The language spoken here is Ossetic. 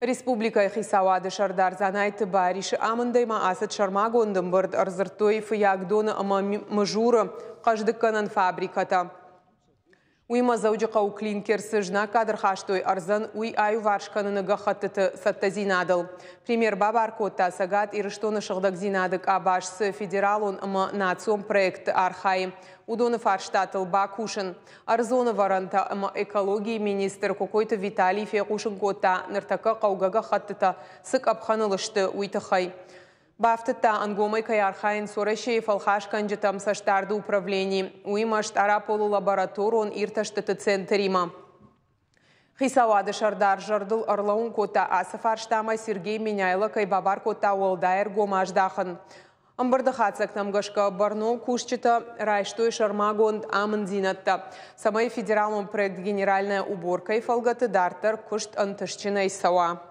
Республикӕйы хицауады сӕрдар Дзанайты Барисы амындӕй ма ацыд сӕрмагонд ӕмбырд, ӕрдзырдтой Фыййагдоны ӕмӕ Мызуры хъӕздыггӕнӕн фабрикӕтӕ. Уыимӕ Дзӕуджыхъӕуы клинкер цы знаггад ӕрхастой ӕрдзӕн, уый аиуварс кӕныны гӕххӕттыты цӕттӕдзинадыл. Премьер бабар кодта Цӕгат Ирыстоны сыгъдӕгдзинады къабаз цы федералон ӕмӕ национ проектты архайы, уыдоны фарстатыл бакусын. Ӕрдзон ӕвӕрӕнтӕ ӕмӕ экологийы министр Кокойты Виталий фехъусын кодта, ныртӕккӕ хъӕугӕ гӕххӕттытӕ цы къӕпхӕныл сты, уый тыххӕй. Бафтыдта, ӕнгомӕй кӕй архайынц Уӕрӕсейы фӕлхасгӕнджытӕм цӕстдарды управлени, уыимӕ Стъараполы лабораторон иртӕстыты центримӕ. Хицауады сӕрдар зӕрдыл ӕрлӕууын кодта, ацы фарстамӕ Сергей Меняйло кӕй бабар кодта уӕлдай ӕргом аздахын. Ӕмбырды хатдзӕгтӕм гӕсгӕ бӕрнон кусджытӕ райстой сӕрмагонд амынддзинӕдтӕ, цӕмӕй федералон проект «Генеральная уборка-йы фӕлгӕты дарддӕр куыст ӕнтыстджынӕй цӕуа.